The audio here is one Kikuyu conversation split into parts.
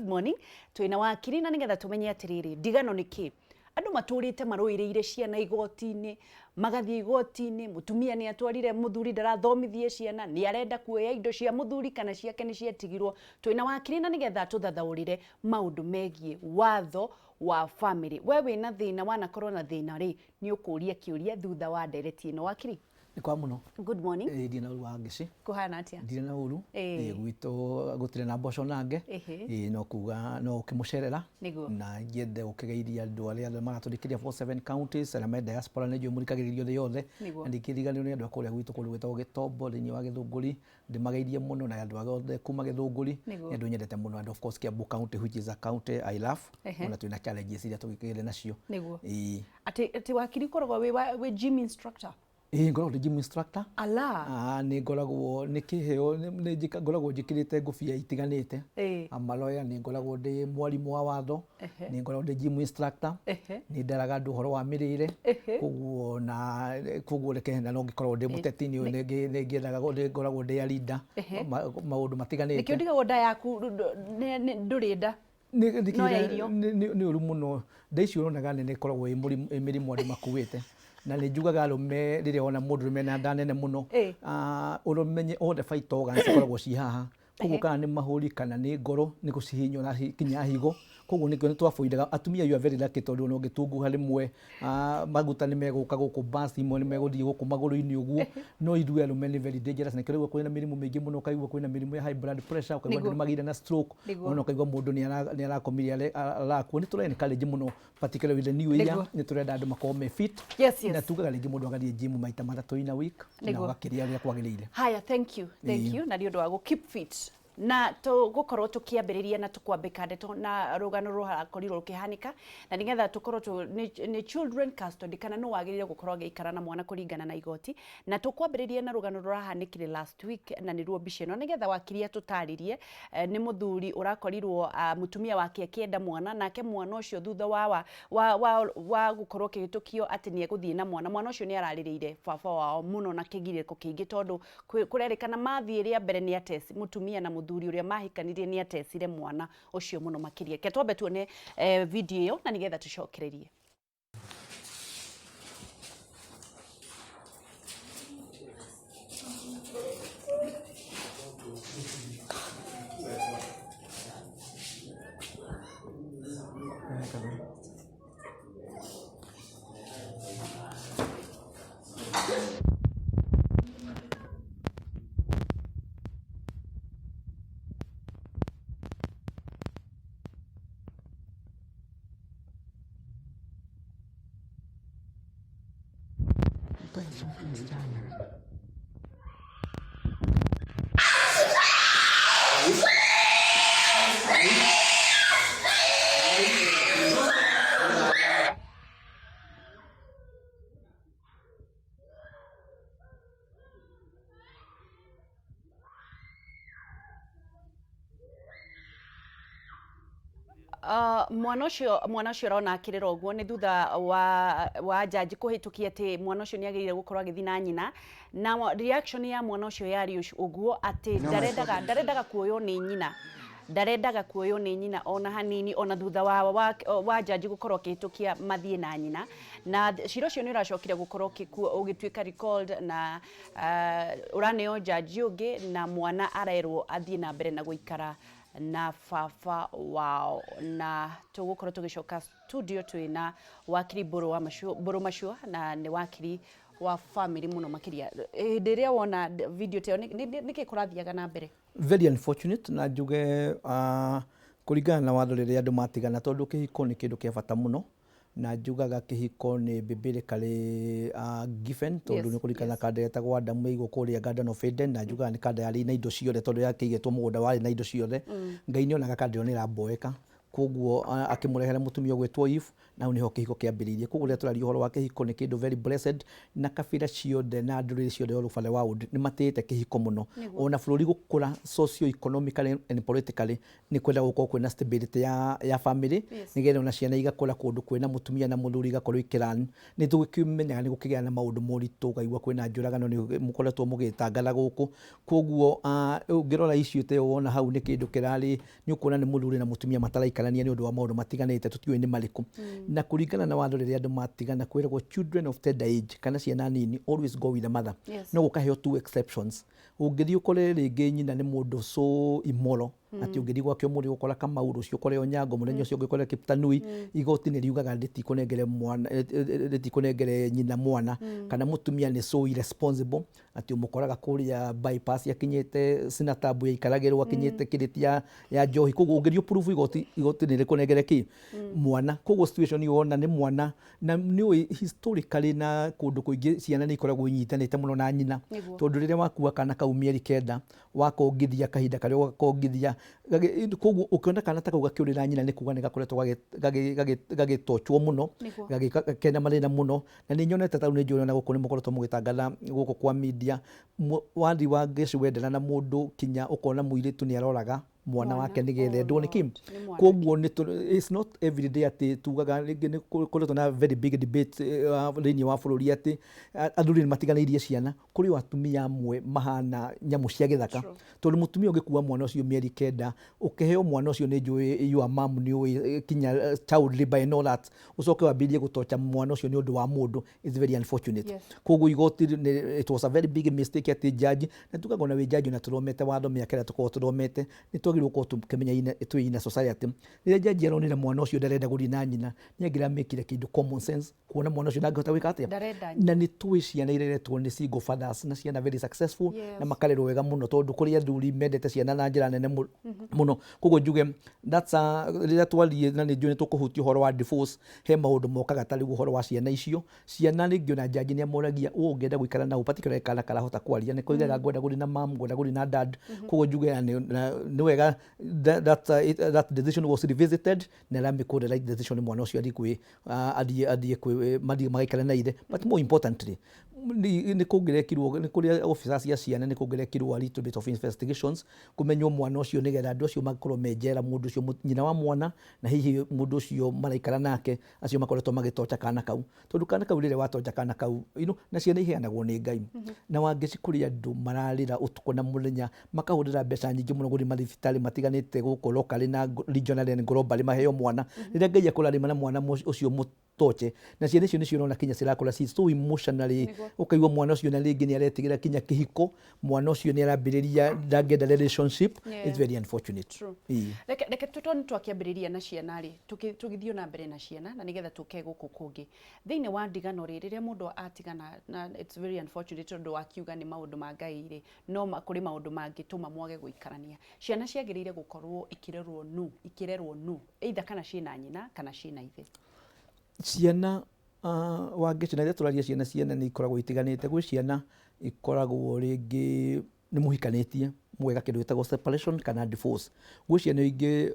Good morning twina wakiri na nigetha tumenye atiriri ndigano nĩ kĩ andũ matũrĩte marũĩrĩire ciana igoti-inĩ magathiĩ igoti-inĩ mũtumia nĩ atwarire mũthuri ndarathomithie ciana nĩ arenda kuoya indo cia mũthuri kana ciake nĩ ciatigirwo twĩna wakiri na nĩgetha tũthathaũrĩre maũndũ megiĩ watho wa family we wĩna thĩna wanakorwo na thĩna rĩ nĩ ũkũria kĩũria thutha wa ndereti ĩno wakiri. Nĩ kwa mũno. Good morning. Ĩĩ ndirĩ na ũru wa ngĩci. Kũhana atĩa? Ndirĩ na ũru. Ĩĩ gwitũ gũtirĩ na mboco nange. Ĩĩ no kuga no ũkĩmũcerera. Nĩguo. Na nyende gũkĩgeithia andũ arĩa othe maratũthikĩrĩria 47 counties arĩa me diaspora nĩ njũĩ mũthikagĩrĩria thĩ yothe. Nĩguo. Na ndingĩriganĩrwo nĩ andũ a kũrĩa gwitũ kũndũ gwĩtagwo Gĩtombo thĩinĩ wa Gĩthũngũri. Ndĩmageithie mũno na andũ othe kuma Gĩthũngũri. Nĩguo. Nĩ andũ nyendete mũno and of course Kiambu County which is a county I love. Ona twĩna challenges iria tũgĩkĩgĩre nacio. Nĩguo. Ĩĩ. Atĩ atĩ wakiri ũkoragwo wĩ wa wĩ gym instructor? Ĩĩ ngoragwo ndĩ gym instructor. Ala. Ah, nĩ ngoragwo nĩ kĩheo nĩ njĩka ngoragwo njĩkĩrĩte ngũbia itiganĩte. I'm a lawyer, nĩ ngoragwo ndĩ mwarimũ wa watho, nĩ ngoragwo ndĩ gym instructor, nĩ ndaraga andũ ũhoro wa mĩrĩre, koguo na koguo reke na no ngĩkoragwo ndĩ mũteti nĩ nĩ ngĩethaga nĩ ngoragwo ndĩ a leader maũndũ matiganĩte. Nĩkĩo ndigagwo nda yaku ndũrĩ nda. No ya irio. Nĩ ũru mũno. Nda icio ũronaga nene ĩkoragwo ĩ mĩrimũ andũ makuĩte. Na nĩ njugaga arũme rĩrĩa wona mũndũrũme ena nda nene mũno, ũmenye all the vital organs ikoragwo ciĩ haha. Koguo kana nĩ mahũri kana nĩ ngoro nĩ gũcihihinya ũrakinya higo. Koguo nĩkĩo nĩ tũ avoid aga. Atumia you are very lucky tondũ ona ũngĩtunguha rĩmwe maguta nĩ megũka gũkũ bus imwe nĩ megũthiĩ gũkũ magũrũ-inĩ ũguo. No ithuĩ arũme nĩ very dangerous nĩkĩo ũraigua kwĩna mĩrimũ mĩingĩ mũno ũkaigua kwĩna mĩrimũ ya high blood pressure ũkaigua andũ nĩ magĩire na stroke ona ũkaigua mũndũ nĩ arakomire arakua. Nĩ tũra encourage mũno particularly with the new year nĩ tũrenda andũ makorwo me fit na tugaga rĩngĩ mũndũ agathiĩ gym maita matatũ in a week na ũgakĩrĩa ũrĩa kwagĩrĩire. Haya, thank you, thank you na nĩ ũndũ wa gũ keep fit na tũgũkorwo tũkĩambĩrĩria na tũkwambĩka ndeto na rũgano rũrakorirwo rũkĩhanĩka na nĩgetha tũkorwo tũ, nĩ children custody kana nũ wagĩrĩire gũkorwo agĩikara na mwana kũringana na igoti na tũkwambĩrĩria na rũgano rũrahanĩkire last week na nĩruo mbica ĩno nĩgetha wakiri atũtarĩrie eh, nĩ mũthuri ũrakorirwo ah, mũtumia wake akĩenda mwana nake mwana ũcio thutha wa, wa, wa, wa, wa gũkorwo kĩhĩtũkio atĩ nĩ egũthiĩ na mwana mwana ũcio nĩ ararĩrĩire baba wao mũno na kĩgirĩko kĩingĩ tondũ Kũrerĩkana mathiĩ rĩa mbere nĩ ateci, mũtumia na mũthuri ũrĩa mahikanirie nĩ atecire mwana ũcio mũno makĩria. Reke twambe tuone eh, video ĩyo na nĩgetha tũcokererie. Mwana ũcio mwana ũcio ũrona akĩrĩra ũguo nĩ thutha wa wa jaji kũhĩtũkia atĩ mwana ũcio nĩ agĩrĩire gũkorwo agĩthiĩ na nyina na reaction ya mwana ũcio yarĩ ũguo atĩ ndarendaga ndarendaga kuoywo nĩ nyina ndarendaga kuoywo nĩ nyina ona hanini ona thutha wa wa, wa jaji gũkorwo akĩhĩtũkia mathiĩ na nyina na cira ũcio nĩ ũracokire gũkorwo ũgĩtuĩka recalled na ũraneo jaji ũngĩ na mwana arerwo athiĩ na mbere na gũikara na baba wao na tũgũkorwo tũgĩcoka studio twĩna wakiri Mbũrũ wa Macua, Mbũrũ Macua na nĩ wakiri wa family mũno makĩria hĩndĩ ĩrĩa wona video ta ĩyo nĩkĩ kũrathiaga na mbere? Very unfortunate na njuge kũringana na watho rĩrĩa andũ matigana tondũ kĩhiko nĩ kĩndũ kĩa bata mũno na njugaga kĩhiko nĩ biblically given tondũ nĩ kũringana na kanda ĩtagwo Adamu yaigwo kũrĩa Garden of Eden na njugaga nĩ kanda yarĩ na indo ciothe tondũ yakĩigĩtwo mũgũnda warĩ na indo ciothe. Ngai nĩ onaga kanda ĩyo nĩ ĩraboeka. Koguo akĩmũrehera mũtumia ũgwĩtwo Eve, na hau nĩho kĩhiko kĩambĩrĩirie. Koguo rĩrĩa tũraria ũhoro wa kĩhiko, nĩ kĩndũ very blessed, na kabira ciothe na ndũrĩrĩ ciothe all over the world nĩ matĩĩte kĩhiko mũno. Ona bũrũri gũkũra socio economically and politically, nĩ kwenda gũkorwo kwĩna stability ya family, nĩgetha ona ciana igakũra kũndũ kwĩna mũtumia na mũthuri, igakorwo ikĩran. Nĩ tũkĩmenyaga nĩ gũkĩgĩa na maũndũ moritũ, ũkaigua kwĩna njũragano, nĩ mũkoretwo mũgĩtangatha gũkũ. Koguo ũngĩrora issue ta ĩyo wona hau nĩ kĩndũ kĩrarĩ, nĩ ũkuona nĩ mũthuri na mũtumia mataraikarania nĩ ũndũ wa maũndũ matiganĩte tũtiũĩ nĩ marĩkũ. Na kũringana na watho, rĩrĩa andũ matigana, kwĩragwo children of tender age kana ciana nini always go with the mother. No gũkaheo two exceptions. Ũngĩthiĩ ũkore rĩngĩ nyina nĩ mũndũ so immoral atĩ ũngĩthiĩ gwake ũmũthĩ ũgũkora Kamau, rũciũ ũkore Onyango, mũthenya ũcio ũngĩ ũkore Kiptanui, igoti nĩ riugaga rĩtikũnengere mwana, rĩtikũnengere nyina mwana. Kana mũtumia nĩ so irresponsible atĩ ũmũkoraga kũrĩa bypass akinyĩte sinatabu yaikaragĩrwo, akinyĩte kĩrĩti ya njohi. Koguo ũngĩthiĩ proof igoti nĩ rĩkũnengere kĩ mwana. Koguo situation ĩyo wona nĩ mwana, na nĩ ũĩ historically na kũndũ kũingĩ ciana nĩ ikoragwo inyitanĩte mũno na nyina, tondũ rĩrĩa wakua kana kau mĩeri 9, wakongithia kahinda karĩa ũgakongithia, koguo ũkĩona kana ta kau gakĩũrĩra nyina, nĩ kuga nĩ gakoretwo gagĩtochwo mũno, kena mathĩna mũno. Na nĩ nyonete tau nĩ njũĩ ona gũkũ nĩ mũkoretwo mũgĩtangatha gũkũ kwa media, wathi wa ngeci wendana na mũndũ, kinya ũkona mũirĩtu nĩ aroraga mwana wake nĩgetha endwo. Nĩ kĩ? Koguo it's not every day atĩ tugaga rĩngĩ nĩ kũkoretwo na very big debate thĩinĩ wa bũrũri atĩ athuri nĩ matiganĩirie ciana. Kũrĩ o atumia amwe mahana nyamũ cia gĩthaka, tondũ mũtumia ũngĩkua mwana ũcio mĩeri 9, ũkĩheo mwana ũcio, nĩ njũĩ your mom nĩ ũĩ kinya child labor and all that, ũcoke wambĩrĩrie gũtocha mwana ũcio nĩ ũndũ wa mũndũ, is very unfortunate. Koguo igoti it was a very big mistake atĩ judge, na tugaga ona wĩ judge na tũthomete watho mĩaka ĩrĩa tũkoragwo tũthomete, nĩ twagĩrĩirwo gũkorwo tũkĩmenya twĩ in a society. Rĩrĩa judge aronire mwana ũcio ndarenda gũthiĩ na nyina, nĩ angĩramĩkire kĩndũ common sense, kuona mwana ũcio ndangĩhota gwĩka atĩa. Ndarenda. Na nĩ tũĩ ciana ireretwo nĩ single fathers na ciana very successful na makarerwo wega mũno, tondũ kũrĩ athuri mendete ciana na njĩra nene mũno. Koguo njuge that's a, rĩrĩa twathiĩ na nĩ njũĩ nĩ tũkũhutia ũhoro wa divorce, he maũndũ mokaga ta rĩu ũhoro wa ciana icio. Ciana rĩngĩ ona jaji nĩ amoragia, ũũ ũngĩenda gũikara na ũ, particularly kana karahota kwaria, nĩ koigaga ngwenda gũthiĩ na mam, ngwenda gũthiĩ na dad. Koguo njuge nĩ wega that decision was revisited na ĩramĩkwo the right decision, mwana ũcio athiĩ kwĩ athiĩ kwĩ mathiĩ magaikare na ithe. But more importantly, nĩ kũngĩrekirwo nĩ kũrĩ officers cia ciana, nĩ kũngĩrekirwo a little bit of investigations kũmenywo mwana ũcio, nĩgetha andũ acio makorwo me njera, mũndũ ũcio nyina wa mwana na hihi mũndũ ũcio maraikara nake, acio makoretwo magĩtocha kana kau, tondũ kana kau rĩrĩa watocha kana kau na ciana iheanagwo nĩ Ngai. Na Wangeci, kũrĩ andũ mararĩra ũtukũ na mũthenya, makahũthĩra mbeca nyingĩ mũno gũthiĩ mathibitarĩ matiganĩte gũkũ locally na regionally and globally maheo mwana, rĩrĩa Ngai akũrathima na mwana ũcio mũtoche. Na ciana icio nĩcio ũrona kinya cirakũra ci so emotionally, ũkaigua mwana ũcio na rĩngĩ nĩ aretigĩra kinya kĩhiko, mwana ũcio nĩ arambĩrĩria ndangĩenda relationship. It's very unfortunate. Reke tondũ nĩ twakĩambĩrĩria na ciana rĩ, tũgĩthiĩ na mbere na ciana na nĩgetha tũke gũkũ kũngĩ thĩinĩ wa ndigano rĩ, rĩrĩa mũndũ atigana, na it's very unfortunate tondũ akiuga nĩ maũndũ ma Ngai rĩ, no kũrĩ maũndũ mangĩtũma mwage gũikarania. Ciana ciagĩrĩire gũkorwo ikĩrerwo nũ, ikĩrerwo nũ, either kana ciĩna nyina kana ciĩna ithe? Ciana, Wangeci, na rĩrĩa tũraria ciana nĩ ikoragwo itiganĩte. Gwĩ ciana ikoragwo rĩngĩ nĩ mũhikanĩtie, mũgeka kĩndũ gĩtagwo separation kana divorce. Gwĩ ciana ingĩ,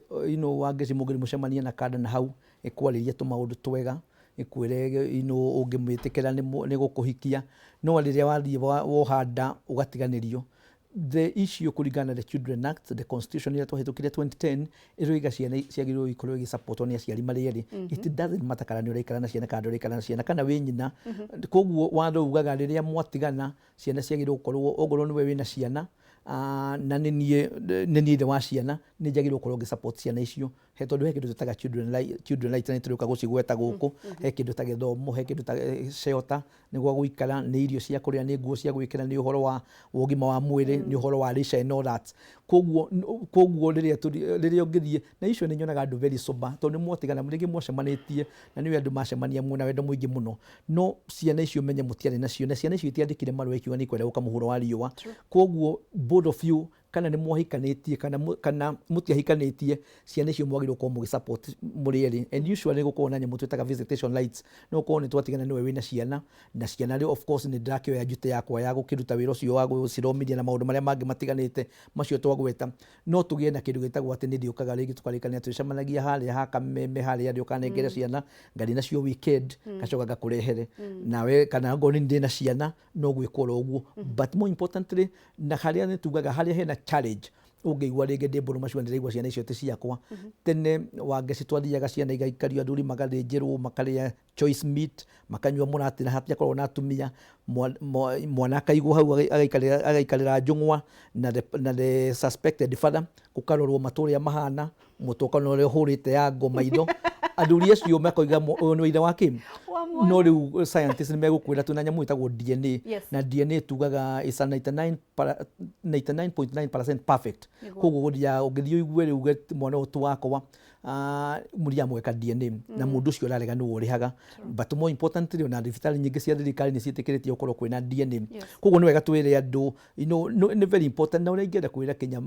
Wangeci, mũngĩthiĩ mũcemanie na kanda na hau ĩkwarĩrie tũmaũndũ twega, ĩkwĩre ũngĩmwĩtĩkĩra nĩ gũkũhikia, no rĩrĩa wathiĩ woha nda ũgatiganĩrio. The issue, kũringana na the Children Act, the constitution ĩrĩa twahĩtũkire 2010, ĩroiga ciana ciagĩrĩirwo ikorwo igĩsupportwo nĩ aciari marĩ erĩ. It doesn't matter kana nĩ ũraikara na ciana kana ndũraikara na ciana kana wĩ nyina. Koguo watho ugaga rĩrĩa mwatigana, ciana ciagĩrĩirwo gũkorwo, ongorwo nĩwe wĩna ciana na nĩ niĩ ithe wa ciana, nĩ njagĩrĩirwo gũkorwo ngĩ support ciana icio, he tondũ he kĩndũ twĩtaga children right, na nĩ tũrĩũka gũcigweta gũkũ. He kĩndũ ta gĩthomo, he kĩndũ ta shelter, nĩ gwa gũikara, nĩ irio cia kũrĩa, nĩ nguo cia gwĩkĩra, nĩ ũhoro wa ũgima wa mwĩrĩ, nĩ ũhoro wa leisure and all that. Koguo rĩrĩa ũngĩthiĩ na icio, nĩ nyonaga andũ very sober, tondũ nĩ mwatigana, rĩngĩ mwacemanĩtie na nĩwe andũ macemania mwena wendo mũingĩ mũno, no ciana icio menye mũtiarĩ nacio, na ciana icio itiandĩkire marũa ikiuga nĩ ikwenda gũka mũhuro wa riũa. Koguo both of you Kana nĩ mwahikanĩtie kana mũtiahikanĩtie, ciana icio mwagĩrĩirwo gũkorwo mũgĩ support mũrĩ erĩ. And usually nĩ gũkoragwo na nyamũ twĩtaga visitation rights. No ũkorwo nĩ twatigana nĩwe wĩna ciana, na ciana rĩ, of course nĩ ndĩrakĩoya duty yakwa ya gũkĩruta wĩra ũcio wa gũcithomithia na maũndũ marĩa mangĩ matiganĩte macio twagweta. No tũgĩe na kĩndũ gĩtagwo atĩ nĩ ndĩũkaga rĩngĩ tũkarĩkania tũrĩcemanagia harĩa ha Kameme harĩa ndĩũkaga nengere ciana ngathiĩ nacio weekend, ngacoka ngakũrehere nawe, kana angorwo nĩ ndĩna ciana no gwĩkwo oro ũguo. But more importantly, na harĩa nĩ tugaga harĩa hena challenge, ũngĩigua rĩngĩ ndĩ mbũrũ macio, ndĩraigua ciana icio ti ciakwa. Tene Wangeci twathiaga ciana igaikario, athuri magathĩnjĩrwo, makarĩa choice meat, makanyua mũratina, hatiakoragwo na atumia. Mwana akaigwo hau agaikarĩra njũng'wa na the suspected father, gũkarorwo matũ ũrĩa mahana, mũtwe ũkona ũrĩa ũhũrĩte ya ngo maitho, athuri acio makoiga ũyũ nĩ ithe wa kĩ. Wa mwana. No rĩu scientist nĩ megũkwĩra twĩna nyamũ ĩtagwo DNA. Na DNA tugaga is a 99.9% perfect. Koguo gũthiaga ũngĩthiĩ ũigue rĩu uge mwana ũyũ ti wakwa, mũthiaga mũgeka DNA na mũndũ ũcio ũrarega nĩwe ũrĩhaga. But more importantly, ona thibitarĩ nyingĩ cia thirikari nĩ ciĩtĩkĩrĩtie gũkorwo kwĩna DNA. Koguo nĩ wega twĩre andũ nĩ very important. Na ũrĩa ingĩenda kwĩra Kenya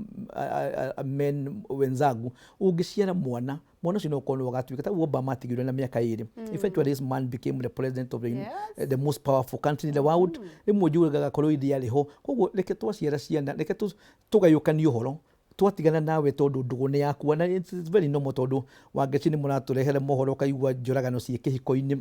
men wenzangu, ũngĩciara mwana, mwana ũcio no ũkorwo nĩwe ũgatuĩka ta Obama atigirwo na mĩaka 2. Eventually this man became the president of the most powerful country in the world. Rĩmwe njugaga korwo ithe arĩ ho. Koguo reke twaciara ciana, reke tũgayũkanie ũhoro twatigana nawe, tondũ ndũgũ nĩ yakua, na it's very normal, tondũ Wangeci nĩ mũratũrehere mohoro, ũkaigua njũragano ciĩ kĩhiko-inĩ,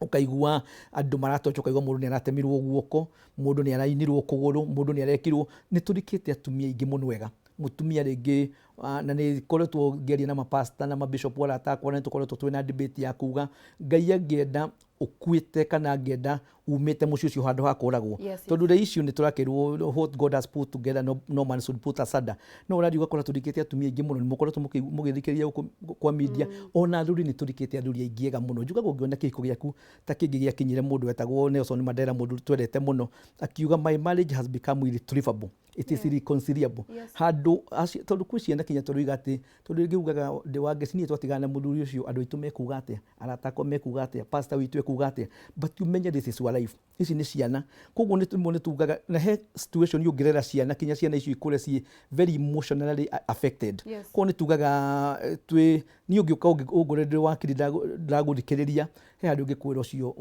ũkaigua andũ maratocha, ũkaigua mũndũ nĩ aratemirwo guoko, mũndũ nĩ arainirwo kũgũrũ, mũndũ nĩ arekirwo. Nĩ tũrikĩte atumia aingĩ mũno wega, mũtumia rĩngĩ, na nĩ koretwo ngĩaria na mapasta na mabishop arata akwa, na nĩ tũkoretwo twĩna debate ya kuga Ngai angĩenda ũkuĩte kana angĩenda umĩte mũciĩ ũcio handũ ha kũragwo. Tondũ the issue nĩ tũrakĩrwo, "What God has put together, no man should put asunder." No ũrathiĩ ũgakora tũrikĩte atumia aingĩ mũno. Nĩ mũkoretwo mũgĩthikĩrĩria gũkũ kwa media. Ona athuri nĩ tũrikĩte athuri aingĩ ega mũno. Njugaga ũngĩona kĩhiko gĩaku ta kĩngĩ gĩakinyire, mũndũ wetagwo Nelson Mandela, mũndũ twendete mũno, akiuga, "My marriage has become irretrievable, it is irreconcilable." Handũ tondũ kwĩ ciana kinya tũroiga atĩ, tondũ rĩngĩ ugaga ndĩ Wangeci, niĩ twatigana na mũthuri ũcio, andũ aitũ mekuga atĩa, arata akwa mekuga atĩa, pastor witũ ekuga atĩa? But umenye this is your life, ici nĩ ciana. Koguo nĩ rĩmwe nĩ tugaga na he situation ũngĩrera ciana kinya ciana icio ikũre ciĩ very emotionally affected. Koguo nĩ tugaga twĩ niĩ ũngĩũka ũngore ndĩ wakiri ndagũthikĩrĩria, he handũ ũngĩkwĩra ũcio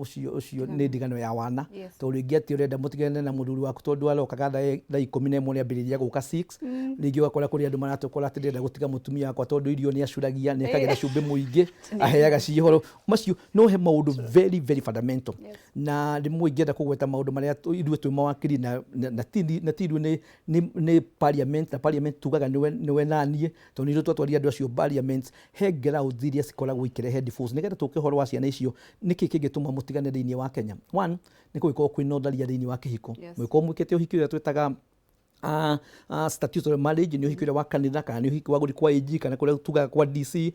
nĩ ndigano ya wana. Tondũ rĩngĩ atĩ ũrenda mũtigane na mũthuri waku tondũ arokaga thaa 11 nĩ ambĩrĩria gũka 6. Rĩngĩ ũgakora kũrĩ andũ maratũkora atĩ ndĩrenda gũtiga mũtumia wakwa tondũ irio nĩ acuragia, nĩ ekagĩra cumbĩ mũingĩ, aheaga cihoro macio. No he maũndũ very very fundamental. Na rĩmwe ingĩenda kũgweta maũndũ marĩa ithuĩ twĩ mawakiri na ti ithuĩ, nĩ parliament, na parliament tugaga nĩwe naniĩ, tondũ nĩ ithuĩ twatwarire andũ acio parliament. He grounds iria cikoragwo ikĩrehe divorce, nĩgetha tũke ũhoro wa ciana icio. Nĩkĩ kĩngĩtũma mũtigane thĩinĩ wa Kenya? One, nĩ kũngĩkorwo kwĩna ũtharia thĩinĩ wa kĩhiko. Mũngĩkorwo mwĩkĩte ũhiki ũrĩa twĩtaga statutory marriage, nĩ ũhiki ũrĩa wa kanitha kana nĩ ũhiki wa gũthiĩ kwa AG kana kũrĩa tugaga kwa DC,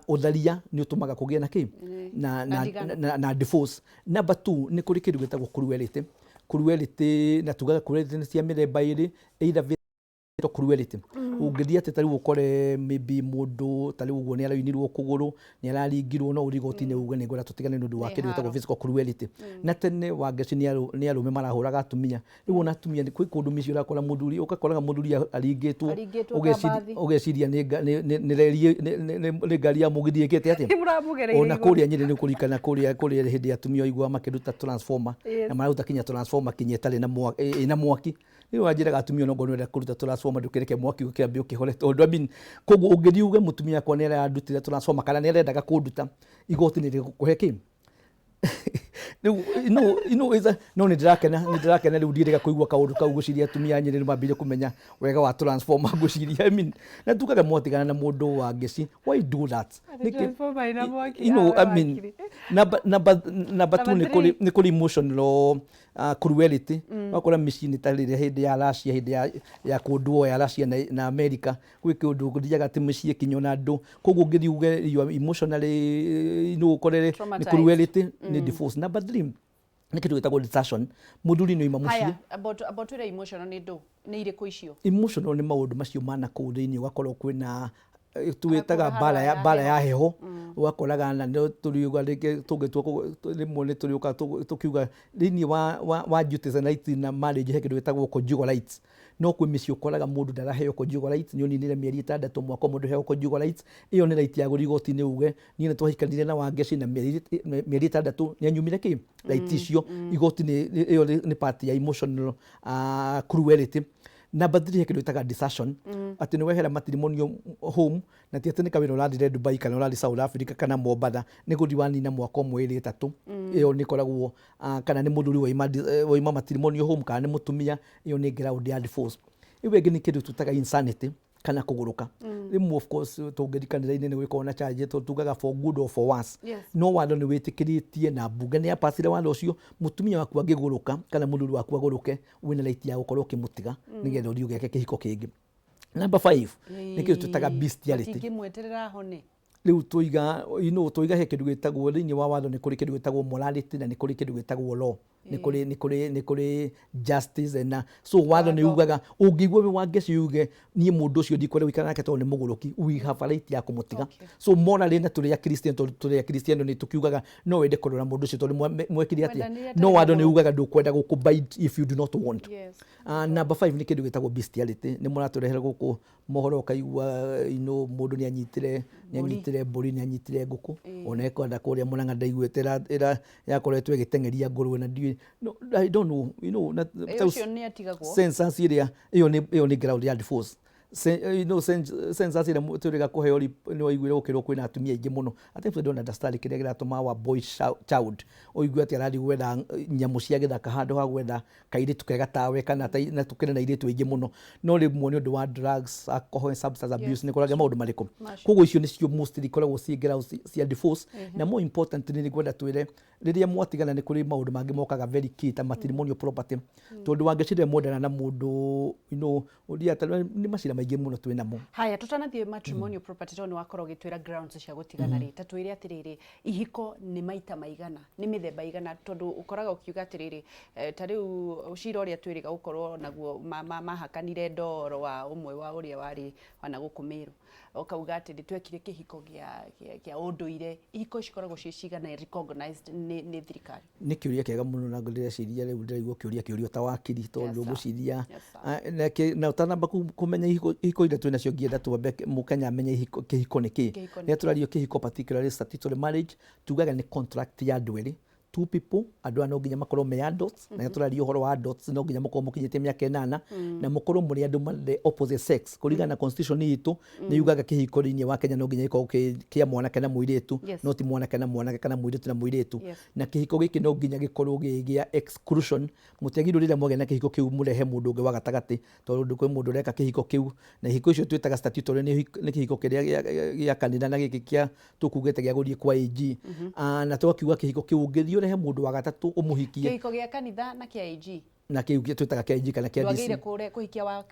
ũtharia nĩ ũtũmaga kũgĩe na kĩ na, na na, ndigano. na divorce. Number two, nĩ kũrĩ kĩndũ gĩtagwo cruelty. Cruelty, na tugaga cruelty nĩ cia mĩthemba ĩrĩ, either physical cruelty, ũngĩthiĩ atĩ ta rĩu ũkore maybe mũndũ ta rĩu ũguo nĩ arainirwo kũgũrũ, nĩ araringirwo, no ũthiĩ igoti-inĩ uge nĩ ngwenda tũtigane nĩ ũndũ wa Nĩ kĩndũ gĩtagwo haro. physical cruelty. Na tene Wangeci nĩ arũme marahũraga atumia. Rĩu ona atumia nĩ kwĩ kũndũ mĩciĩ ũrakora mũthuri, ũgakoraga mũthuri aringĩtwo, Aringĩtwo ta mbathi. Ũgeciria nĩ reri nĩ ngari ya mũgithi ĩkĩte atĩa. Mũramũgereire Ona igũrũ. Kũrĩa Nyĩrĩ nĩ kũririkana kũrĩa hĩndĩ ya atumia ũiguaga makĩruta transformer, na mararuta kinya transformer kinya ĩtarĩ na mwaki, ĩna mwaki. Rĩu wanjĩraga atumia onokorwo nĩ ũrenda kũruta transformer, ndũkĩreke mwaki ũkĩambe ũkĩhore, tondũ I mean, koguo ũngĩthiĩ uge mũtumia wakwa nĩ arandutire transformer kana nĩ arendaga kũnduta, igoti nĩ rĩgũkũhe kĩ rĩu no no nĩ ndĩrakena rĩu ndiĩrĩga kũigua kaũndũ kau. Ngwĩciria atumia a Nyĩrĩ nĩ mambĩrĩrie kũmenya wega wa transformer, ngwĩciria. I mean, na tugaga mwatigana na mũndũ wa ngeci, why do that? Atĩ transformer ĩna mwaki, I mean, wakiri. Number two, Number nĩ kũrĩ emotional cruelty. Wakora mĩciĩ-inĩ ta rĩrĩa hĩndĩ ya Russia, hĩndĩ ya Cold War ya Russia na America, gwĩ kĩũndũ gũthiaga atĩ mĩciĩ kinya ona andũ. Koguo ũngĩthiĩ uge you are emotionally no ũkorere nĩ Traumatized. Cruelty nĩ divorce. Number three nĩ kĩndũ gĩtagwo desertion, mũthuri nĩ oima mũciĩ. Haya, about twĩre emotional nĩ ndũ, nĩ irĩkũ icio? Emotional nĩ maũndũ macio mana kũu thĩinĩ, ũgakorwo kwĩna twĩtaga Agakũra mbara ya handũ mbara ya ya heho, ũgakoraga na no tũriuga rĩngĩ tũngĩtua rĩmwe nĩ tũrĩũka tũkiuga thĩinĩ wa duties and rights na marriage, he kĩndũ gĩtagwo conjugal rights. No kwĩ mĩciĩ ũkoraga mũndũ ndaraheo conjugal rights, nĩ ũninire mĩeri 6, mwaka ũmwe ndũheagwo conjugal rights. Ĩyo nĩ right ya gũthiĩ igoti-inĩ uge niĩ nĩ twahikanire na Wangeci na mĩeri 6 nĩ anyumire kĩ right icio. Igoti nĩ ĩyo nĩ part ya emotional cruelty. Number three, he kĩndũ gĩtaga desertion, atĩ nĩ wehera matrimonial home, na ti atĩ nĩ kawĩra ũrathire Dubai kana ũrathiĩ South Africa kana Mombatha, nĩ gũthiĩ wanina mwaka ũmwe, ĩrĩ, ĩtatũ. Ĩyo nĩ ĩkoragwo kana nĩ mũthuri waima matrimonial home kana nĩ mũtumia, ĩyo nĩ ground ya divorce. Ĩyo ĩngĩ nĩ kĩndũ twĩtaga insanity kana kũgũrũka. Rĩmwe, of course, tũngĩthiĩ kanitha-inĩ nĩ gũgĩkorwo na charge tondũ tugaga for good or for worse. No watho nĩ wĩtĩkĩrĩtie na mbunge nĩ yapacire watho ũcio, mũtumia waku angĩgũrũka kana mũthuri waku agũrũke, wĩna right ya gũkorwo ũkĩmũtiga nĩgetha ũthiĩ ũgeke kĩhiko kĩngĩ. Number five nĩ kĩndũ twĩtaga bestiality. Matingĩmweterera hone? Rĩu tũiga tũiga he kĩndũ gĩtagwo, thĩinĩ wa watho nĩ kũrĩ kĩndũ gĩtagwo morality na nĩ kũrĩ kĩndũ gĩtagwo law, nĩ kũrĩ justice and so watho nĩ ugaga ũngĩigua wĩ Wangeci uge niĩ mũndũ ũcio ndikwenda gũikara nake tondũ nĩ mũgũrũki, we have a right ya kũmũtiga. So morally, na tũrĩ a Christian, tondũ tũrĩ a Christian, nĩ tũkiugaga no wende kũrora mũndũ ũcio tondũ mwekire atĩa? Mwendanire No atarĩ watho nĩ mũgũrũki. Ugaga ndũkwenda gũkũ if you do not want. Number five nĩ kĩndũ gĩtagwo bestiality. Nĩ mũratũrehera gũkũ mohoro ũkaigua mũndũ nĩ anyitire nĩ anyitire mbũri, nĩ anyitire ngũkũ, ona ekwenda kũrĩa Mũrang'a ndaiguĩte ĩra yakoretwo ĩgĩteng'eria ngũrwe na ndiũĩ, no, I don't know na, Ũcio nĩ atigagwo. Census ĩrĩa ĩyo nĩ ground ya divorce. Census ĩrĩa tũrĩga kũheo nĩ waiguire gũkĩrwo kwĩna atumia aingĩ mũno. At times I don't understand kĩrĩa kĩratũma our boy child ũigue atĩ arathiĩ gwetha nyamũ cia gĩthaka handũ ha gwetha kairĩtu kega tawe kana na tũkĩrĩ na airĩtu aingĩ mũno, no rĩmwe nĩ ũndũ wa drugs, alcohol and substance abuse, nĩ kũragĩa maũndũ marĩkũ. Macio. Koguo icio nĩcio mostly ikoragwo ciĩ grounds cia divorce. Na more importantly, nĩ ngwenda twĩre rĩrĩa mwatigana nĩ kũrĩ maũndũ mangĩ mokaga very key ta matrimonial property, tondũ wangecirĩa mwendana na mũndũ ũthiaga nĩ macira maingĩ mũno twĩ namo. Haya, tutanathiĩ matrimonial property, tondũ nĩ wakorwo ũgĩtwĩra grounds cia gũtigana rĩ, ta twĩre atĩrĩrĩ, ihiko nĩ maita maigana, nĩ mĩthemba igana? Tondũ ũkoraga ũkiuga atĩrĩrĩ, ta rĩu cira ũrĩa twĩrĩga gũkorwo naguo mahakanire ndoro wa ũmwe wa ũrĩa warĩ wana gũkũ Meru, ũkauga atĩ nĩ twekire kĩhiko kĩa ũndũire. Ihiko cikoragwo ciĩ cigana recognized nĩ thirikari? Nĩ kĩũria kĩega mũno, na ndĩreciria rĩu ndĩraigua kĩũria kĩũrio ta wakiri tondũ Yes, sir. ngwĩciria Yes, sir. Na ũtanamba kũmenya ihiko iria twĩ nacio, ngĩenda twambe mũkenya amenye kĩhiko nĩ kĩ. Kĩhiko nĩ Rĩrĩa tũrario kĩhiko, particularly statutory marriage, tugaga nĩ contract ya andũ erĩ, two people. Andũ aya no nginya makorwo me adults, na rĩrĩa tũraria ũhoro wa adults, no nginya mũkorwo mũkinyĩtie mĩaka 8 na mũkorwo mũrĩ andũ the opposite sex. Kũringana na constitution itũ, nĩ yugaga kĩhiko thĩinĩ wa Kenya no nginya gĩkorwo kĩa mwanake na mũirĩtu, no ti mwanake na mwanake kana mũirĩtu na mũirĩtu. Na kĩhiko gĩkĩ no nginya gĩkorwo gĩ gĩa exclusion. Mũtiagĩrĩirwo rĩrĩa mwagĩa na kĩhiko kĩu mũrehe mũndũ ũngĩ wa gatagatĩ, tondũ kwĩ mũndũ ũreka kĩhiko kĩu. Na ihiko icio twĩtaga statutory nĩ kĩhiko kĩrĩa gĩa kanitha na gĩkĩ kĩa tũkugĩte gĩa gũthiĩ kwa AG. Na tũgakiuga kĩhiko kĩu ũngĩthiĩ ũrehe mũndũ wa gatatũ ũmũhikie. Kĩhiko gĩa kanitha na kĩa AG. Na kĩu twĩtaga kĩa AG kana kĩa DC. Ndwagĩrĩire kũhikia wa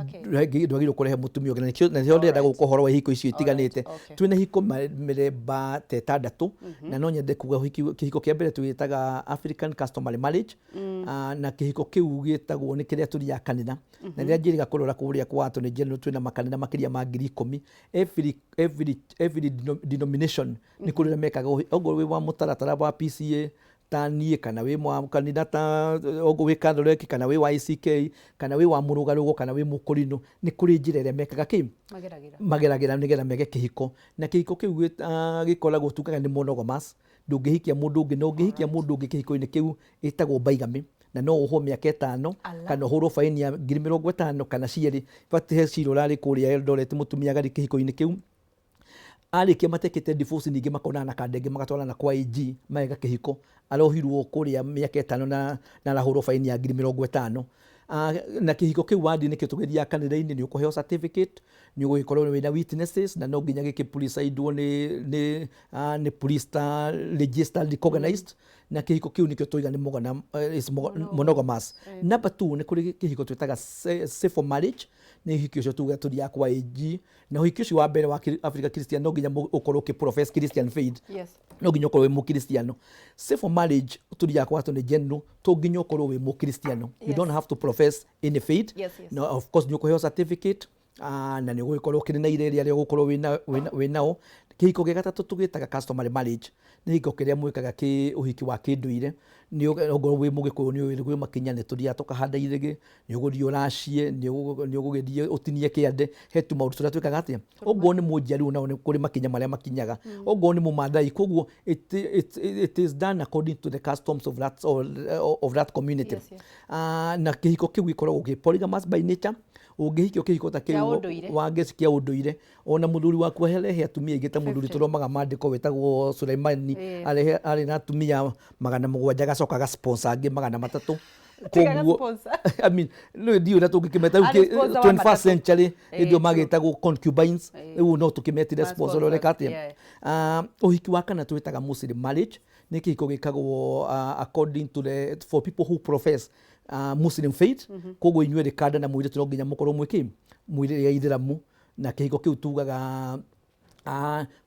ke. Ndwagĩrĩirwo kũrehe mũtumia ũngĩ, na nĩkĩo ndĩrenda gũka ũhoro wa ihiko icio itiganĩte. Twĩna ihiko mĩthemba ta 6, na no nyende kuga kĩhiko kĩa mbere twĩtaga African customary marriage. Na kĩhiko kĩu gĩtagwo nĩ kĩrĩa tũthiaga kanitha, na rĩrĩa njĩrĩga kũrora kũrĩa kwa Attorney General, twĩna makanitha makĩria ma 10,000. Every denomination nĩ kũrĩ ũrĩa mekaga okorwo wĩ wa mũtaratara wa PCA ta niĩ, kana wĩ wa kanitha ta okorwo wĩ Catholic, kana wĩ wa ACK, kana wĩ wa mũrũgarũgo, kana wĩ mũkũrinũ, nĩ kũrĩ njĩra ĩrĩa mekaga kĩ mageragĩra. Mageragĩra nĩgetha meke kĩhiko. Na kĩhiko kĩu gĩkoragwo tugaga nĩ monogamous. Ndũngĩhikia mũndũ ũngĩ, na ũngĩhikia mũndũ ũngĩ kĩhiko-inĩ kĩu ĩtagwo bigamy, na no ũhwo mĩaka 5 Ala. kana ũhũrwo baini ya 50,000 kana cierĩ. In fact, he cira ũrarĩ kũrĩa Eldoret, mũtumia agathiĩ kĩhiko-inĩ kĩu, arĩkia matekĩte divorce, ningĩ makonana na kandenge magatwarana kwa AG mageka kĩhiko, arohirwo kũrĩa mĩaka 5 na arahũrwo baini ya 50,000. Na kĩhiko kĩu wathiĩ nĩkĩo tũgĩthiaga kanitha-inĩ, nĩ ũkũheo certificate, nĩ ũgũgĩkorwo wĩna witnesses, na no nginya gĩkĩ-presidwo nĩ priest registered, recognized. Na kĩhiko kĩu nĩkĩo tũiga nĩ is monogamous. Number two, nĩ kũrĩ kĩhiko twĩtaga civil marriage. Nĩ ũhiki ũcio tuga tũthiaga kwa AG, na ũhiki ũcio wa mbere wa Africa Christian no nginya ũkorwo ũkĩ profess Christian faith, no nginya ũkorwo wĩ mũkristiano. Civil marriage tũthiaga kwa Attorney General, to nginya ũkorwo wĩ mũkristiano. You don't have to profess any faith. No, of course nĩ ũkũheo certificate, na nĩ ũgũgĩkorwo ũkĩrĩ na ira rĩrĩa ũgũkorwo wĩna nao. Kĩhiko gĩa gatatũ tũgĩtaga customary marriage, nĩ kĩhiko kĩrĩa mwĩkaga kĩ ũhiki wa kĩndũire. Nĩ ongorwo wĩ Mũgĩkũyũ nĩ ũĩ kwĩ makinya, nĩ tũthiaga tũkahanda irĩgĩ, nĩ ũgũthiĩ ũracie, nĩ ũgũgĩthiĩ ũtinie kĩande, he tũmaũndũ tũrĩa twĩkaga atĩa. Ongorwo nĩ Mũnjaruo nao nĩ kũrĩ makinya marĩa makinyaga, ongorwo nĩ Mũmathai. Koguo it is done according to the customs of that community. Na kĩhiko kĩu gĩkoragwo kĩ polygamous by nature. Ũngĩhikio kĩhiko ta Kĩa kĩu ũndũire. Wa ngeci kĩa ũndũire, ona mũthuri waku arehe atumia aingĩ, ta mũthuri tũromaga maandĩko wĩtagwo Suleimani, arehe arĩ na atumia 700, agacoka agasponsor angĩ 300. Tiga Koguo sponsor. I mean, rĩu ndiũĩ na tũngĩkĩmeta rĩu. Arĩ sponsor wa 21st matatũ. century hĩndĩ ĩyo magĩtagwo concubines, rĩu no tũkĩmetire Ma sponsor ũreka sponsors, atĩa. Yeah. Ũhiki wa kana twĩtaga Muslim marriage, nĩ kĩhiko gĩkagwo according to the for people who profess Muslim faith. Koguo inyuĩ rĩ, kanda na mũirĩtu, no nginya mũkorwo mwĩ kĩ mwĩrĩ ya ithĩramu, na kĩhiko kĩu tugaga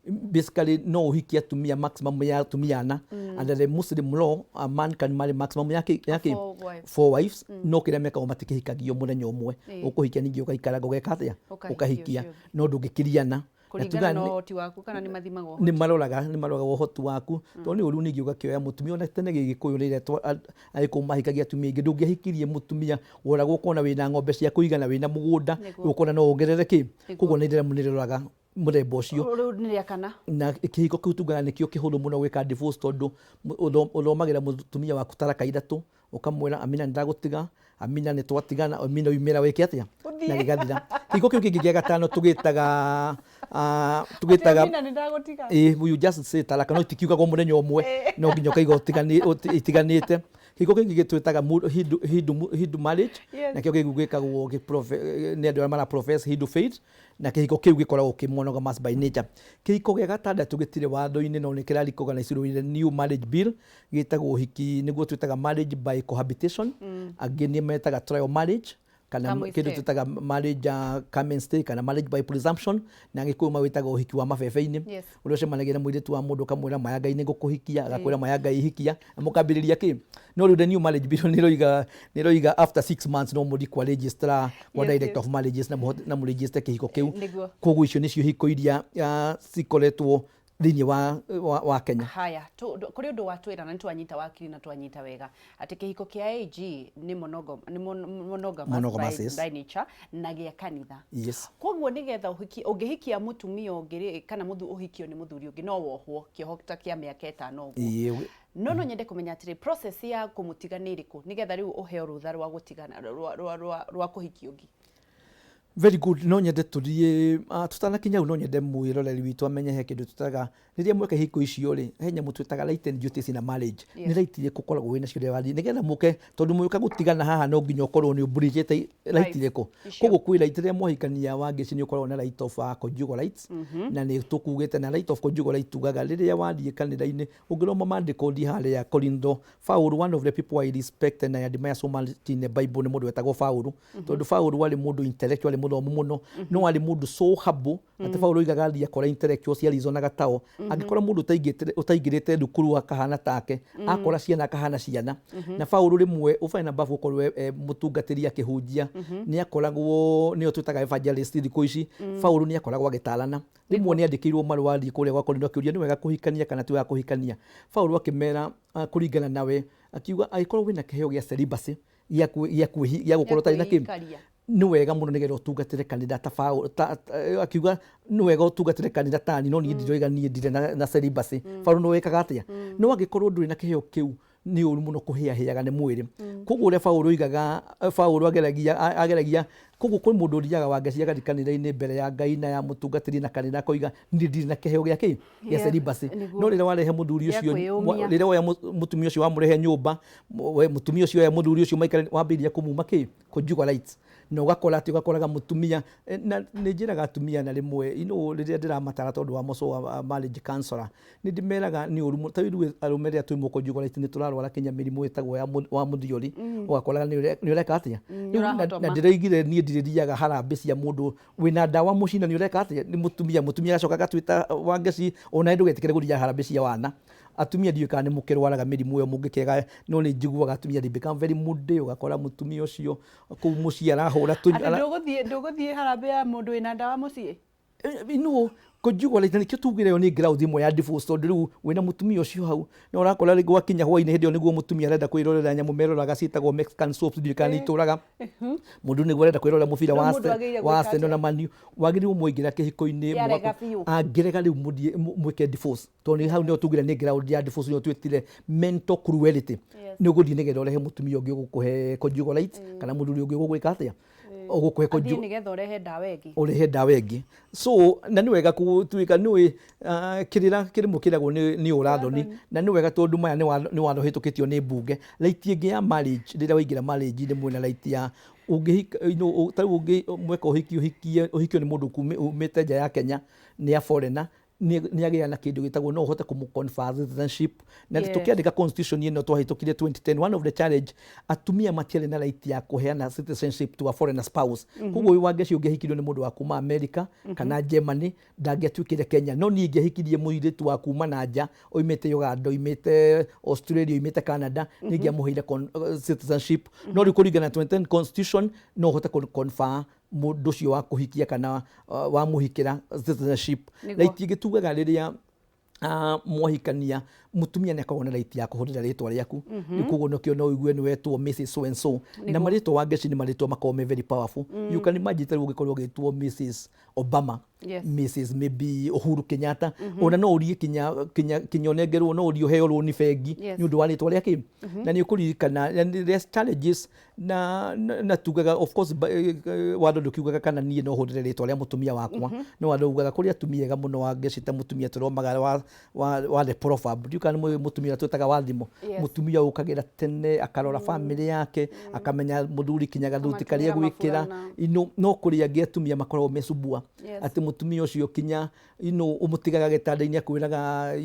basically no ũhikie atumia maximum ya atumia ana. Under the Muslim law, a man can marry maximum ya kĩ Four wives. Four wives. No kĩrĩa mekagwo, matikĩhikagio mũthenya ũmwe. Ũkũhikia, ningĩ ũgaikara, ũgeka atĩa? Ũkahikia Ũkahikia ũcio ũngĩ. No ndũngĩkiriana. Na Kũringana tugaga na ũhoti waku, kana nĩ mathimagwo nĩ maroraga ũhoti waku, tondũ nĩ ũru ningĩ ũgakĩoya mũtumia. Ona tene Gĩgĩkũyũ rĩrĩa Agĩkũyũ mahikagia atumia aingĩ, ndũngĩahikirie mũtumia woragwo ũkona wĩna ng'ombe cia kũigana, wĩna mũgũnda, ũkona no wongerere kĩ. Koguo nĩ ithĩramu nĩ rĩroraga mũthemba ũcio. Rĩu nĩ rĩa kana. Na kĩhiko kĩu tugaga nĩkĩo kĩhũthũ mũno gwĩka divorce, tondũ ũthomagĩra mũtumia waku taraka ithatũ, ũkamwĩra, "Amina, nĩ ndagũtiga. Amina, nĩ twatigana. Amina, umĩra wĩke atĩa?" Na gĩgathira. Kĩhiko kĩu kĩngĩ gĩa gatano tũgĩtaga Amina, nĩ ndagũtiga. Ĩ, you just say taraka, no itikiugagwo mũthenya ũmwe, no nginya ũkaiga itiganĩte. Kĩhiko kĩngĩ gĩtwĩtaga Hindu marriage. Nakĩo kĩu gĩkagwo nĩ andũ arĩa mara profess Hindu faith, na kĩhiko kĩu gĩkoragwo kĩ monogamous by nature. Kĩhiko gĩa gatandatũ gĩtirĩ watho-inĩ, no nĩ kĩra recognize with the new marriage bill, gĩtagwo ũhiki nĩguo twĩtaga marriage by cohabitation. Angĩ nĩ metaga trial marriage, kana Come and kĩndũ stay. twĩtaga marriage come and stay, kana marriage by presumption, na Gĩkũyũ mawĩtaga ũhiki wa mabebe-inĩ, ũrĩa ũcemanagia na mũirĩtu wa mũndũ, ũkamwĩra, "Maya Ngai, nĩ ngũkũhikia," agakwĩra, "Maya Ngai, hikia," na mũkambĩrĩria kĩ. No rĩu the new marriage bill nĩ ĩroiga after 6 months no mũthiĩ kwa registrar, kwa director of marriages, na na mũregister kĩhiko kĩu. Koguo icio nĩcio hiko iria cikoretwo thĩinĩ wa Kenya. Haya, kũrĩ ũndũ watwĩra na nĩ twanyita, wakiri, na twanyita wega atĩ kĩhiko kĩa AG nĩ monogamous Monogamous, by, yes. by nature, na gĩa kanitha. Yes. Koguo nĩgetha ũhiki, ũngĩhikia mũtumia ũngĩ rĩ, kana ũhikio nĩ mũthuri ũngĩ, no wohwo kĩoho ta kĩa mĩaka 5 ũguo. No nyende kũmenya atĩrĩ, process ya kũmũtiga nĩ ĩrĩkũ, nĩgetha rĩu ũheo rũtha rwa gũtigana, rwa kũhikia ũngĩ? Very good. No nyende tũthiĩ tũtanakinya hau, no nyende mwĩroreri witũ amenye he kĩndũ tũtaga rĩrĩa mweka ihiko icio rĩ, he nyamũ twĩtaga right and duties in a marriage. Nĩ right irĩkũ ũkoragwo wĩ nacio rĩrĩa wathiĩ nĩgetha mũke? Tondũ mũgĩũka gũtigana haha, no nginya ũkorwo nĩ ũbridgĩte right Rights irĩkũ. Icio. Koguo kwĩ right rĩrĩa mwahikania, Wangeci, nĩ ũkoragwo na right of conjugal rights, na nĩ tũkugĩte na right of conjugal right tugaga rĩrĩa wathiĩ kanitha-inĩ, ũngĩroma maandĩko, thiĩ harĩa Korintho, Paul, one of the people I respect and I admire so much in the Bible, nĩ mũndũ wetagwo Paul, tondũ Paul arĩ mũndũ intellectual, arĩ mũthomu mũno, no arĩ mũndũ so humble atĩ Paul oigaga athiĩ akora intellectuals ciarizonaga tao, angĩkora mũndũ ũtaingĩrĩte thukuru akahana take, akora ciana akahana ciana. Na Paul rĩmwe ũbane na babu gũkorwo mũtungatĩri akĩhunjia, nĩ akoragwo nĩyo twĩtaga evangelist thikũ ici. Paul nĩ akoragwo agĩtarana. Rĩmwe nĩ andĩkĩirwo marũa athiĩ kũrĩa gwa Korintho akĩũria nĩ wega kũhikania kana ti wega kũhikania. Paul akĩmera, kũringana nawe, akiuga angĩkorwo wĩna kĩheo gĩa celibacy, gĩa gũkorwo ũtarĩ na kĩ, Kwĩikaria. Nĩ wega mũno nĩgetha ũtungatĩre kanitha ta Paul, akiuga nĩ wega ũtungatĩre kanitha tani, no niĩ ndiroiga niĩ ndirĩ na celibacy. Paul nĩ wĩkaga atĩa? No angĩkorwo ndũrĩ na kĩheo kĩu, nĩ ũru mũno kũhĩahĩaga nĩ mwĩrĩ. Koguo ũrĩa Paul oigaga, Paul ageragia koguo kwĩ mũndũ ũthiaga, Wangeci, agathiĩ kanitha-inĩ mbere ya Ngai na ya mũtungatĩri na kanitha, akoiga, "Niĩ ndirĩ na kĩheo gĩa kĩ gĩa celibacy." No rĩrĩa warehe mũthuri Gĩa ũcio, kwĩyũmia. rĩrĩa woya mũtumia ũcio wamũrehe nyũmba, we mũtumia ũcio oya mũthuri ũcio maikare, wambĩrĩria kũmuma kĩ conjugal rights, na ũgakora atĩ ũgakoraga mũtumia na nĩ njĩraga atumia na rĩmwe rĩrĩa ndĩramatara, tondũ wa mũco wa marriage counselor, nĩ ndĩmeraga nĩ ũru mũno. Ta rĩu ithuĩ arũme rĩrĩa twĩ conjugal rights nĩ tũrarwara kinya mĩrimũ ĩtagwo ya wa mũthiori, ũgakoraga nĩ ũreka atĩa. Rĩu Nĩũrahotoma. Na ndĩroigire niĩ ndirĩthiaga harambĩ cia mũndũ wĩna ndawa mũciĩ, na nĩ ũreka atĩa nĩ mũtumia agacoka agatwĩta, "Wangeci, ona ndũgetĩkĩre gũthiaga harambĩ cia wana." Atumia ndiũĩ kana nĩ mũkĩrwaraga mĩrimũ ĩyo mũngĩkĩaga, no nĩ njiguaga atumia they become very moody, ũgakora mũtumia ũcio kũu mũciĩ arahũra Atĩ ndũgũthiĩ harambĩ ya mũndũ wĩna ndawa mũciĩ? No Conjugal right, na nĩkĩo tugire ĩyo nĩ ground ĩmwe ya divorce, tondũ rĩu wĩna mũtumia ũcio hau na ũrakora rĩngĩ gwakinya hwainĩ, hĩndĩ ĩyo nĩguo mũtumia arenda kwĩrorera nyamũ meroraga ciĩtagwo Mexican soaps, ndiũĩ kana nĩ itũraga mũndũ nĩguo arenda kwĩrorera mũbira Rĩu wa mũndũ agĩrĩire wa gwĩka Arsenal atĩa? na Man U. Wagĩrĩirwo mwaingĩra kĩhiko-inĩ Nĩarega biũ. Angĩrega rĩu mũthiĩ mwĩke divorce, tondũ nĩ hau nĩho tugire nĩ ground ya divorce, nĩyo twĩtire mental cruelty. Nĩ ũgũthiĩ nĩgetha ũrehe mũtumia ũngĩ ũgũkũhe conjugal rights, kana mũthuri ũngĩ ũgũgwĩka atĩa, ũgũkũhe Athiĩ nĩgetha ũrehe ndawa ĩngĩ. Ũrehe ndawa ĩngĩ. So na nĩ wega gũtuĩka nĩ kĩrĩra kĩrĩmwe kĩragwo nĩ ũrathoni, na nĩ wega tondũ maya nĩ watho ũhĩtũkĩtio nĩ mbunge. Right ĩngĩ ya marriage, rĩrĩa waingĩra marriage nĩ mwĩna right ya ũngĩhika, ta rĩu ũngĩ mweka ũhiki, ũhikie ũhikio nĩ mũndũ umĩte nja ya Kenya, nĩ a foreigner, nĩ agĩaga na kĩndũ gĩtagwo no ũhote kũmũ confer citizenship. Na tũkĩandĩka constitution ĩno twahĩtũkire 2010, one of the challenge, atumia matiarĩ na right ya kũheana citizenship to a foreigner spouse. Koguo wĩ Wangeci ũngĩahikirio nĩ mũndũ wa kuma America kana Germany, ndangĩatuĩkire Kenya. No niĩ ingĩahikirie mũirĩtu wa kuma na nja, oimĩte Uganda, oimĩte Australia, oimĩte Canada, nĩ ingĩamũheire citizenship. No rĩu kũringana na 2010 constitution, no ũhote kũ confer mũndũ ũcio wa kũhikia kana wamũhikĩra citizenship. Right ĩngĩ tugaga, rĩrĩa mwahikania, mũtumia nĩ akoragwo na right ya kũhũthĩra rĩtwa rĩaku. Rĩu koguo nĩkĩo no ũigue nĩ wetwo Mrs so and so. Na marĩtwa, Wangeci, nĩ marĩtwa makoragwo me very powerful. You can imagine ta rĩu ũngĩkorwo ũgĩtwo Mrs Obama, Mrs maybe Uhuru Kenyatta, ona no ũrie kinya ũnengerwo, no ũrie ũheo rũni bengi nĩ ũndũ wa rĩtwa rĩa kĩ. Na nĩ ũkũririkana and there's challenges na tugaga, of course, watho ndũkiugaga kana niĩ no hũthĩre rĩtwa rĩa mũtumia wakwa, no watho ugaga kũrĩ atumia ega mũno, Wangeci, ta mũtumia tũromaga wa the proverb, ndiũ kana nĩ mũtumia ũrĩa twĩtaga wa thimo. Mũtumia ũkagĩra tene, akarora famĩlĩ yake, akamenya mũthuri kinya gathuti karĩa Akamatũmĩra gwĩkĩra. maburana. No kũrĩ angĩ atumia makoragwo mecubua, atĩ mũtumia ũcio kinya ũmũtigaga gĩtanda-inĩ akwĩraga,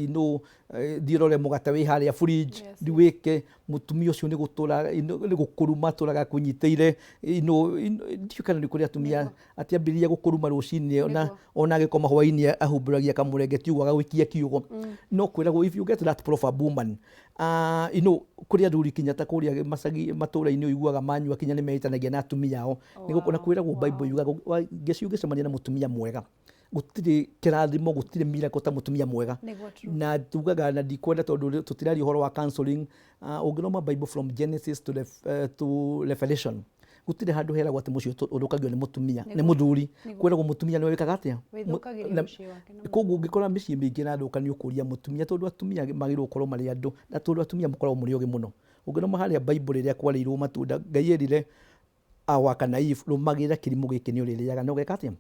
thiĩ ũrore mũgate wĩ harĩa fridge. Ndiwĩke mũtumia ũcio nĩ gũtũra nĩ gũkũruma atũraga akũnyitĩire. Ndiũĩ kana nĩ kũrĩ atumia atĩ ambĩrĩria gũkũruma rũcinĩ, ona agĩkoma hwainĩ ahumbũragia kamũrengeti ũguo agagũikia kiugo. No kwĩragwo, if you get that proverb woman, kũrĩ athuri kinya ta kũrĩa macagi matũra-inĩ ũiguaga manyua kinya nĩ meĩtanagia na atumia ao. Na kwĩragwo Bible yugaga, ngeci ũngĩcemania na mũtumia mwega, gũtirĩ kĩrathimo, gũtirĩ miracle ta mũtumia mwega. Nĩguo, true. Na tugaga na ndikwenda tondũ tũtiraria ũhoro wa counseling, ũngĩthoma Bible from Genesis to Revelation, gũtirĩ handũ heragwo atĩ mũciĩ ũthũkagio nĩ mũtumia, nĩ mũthuri. Kwĩragwo mũtumia nĩwe wĩkaga atĩa? Wĩthũkagĩria mũciĩ wake na Koguo ũngĩkora mĩciĩ mĩingĩ ĩrathũka, nĩ ũkũria mũtumia, tondũ atumia magĩrĩirwo gũkorwo marĩ andũ, na tondũ atumia mũkoragwo mũrĩ ogĩ mũno. Ũngĩthoma harĩa Bible, rĩrĩa kwarĩirwo matunda, Ngai erire Awa kana Eve, rũmagĩrĩra kĩrimũ gĩkĩ nĩ ũrĩrĩaga na ũgeka atĩa?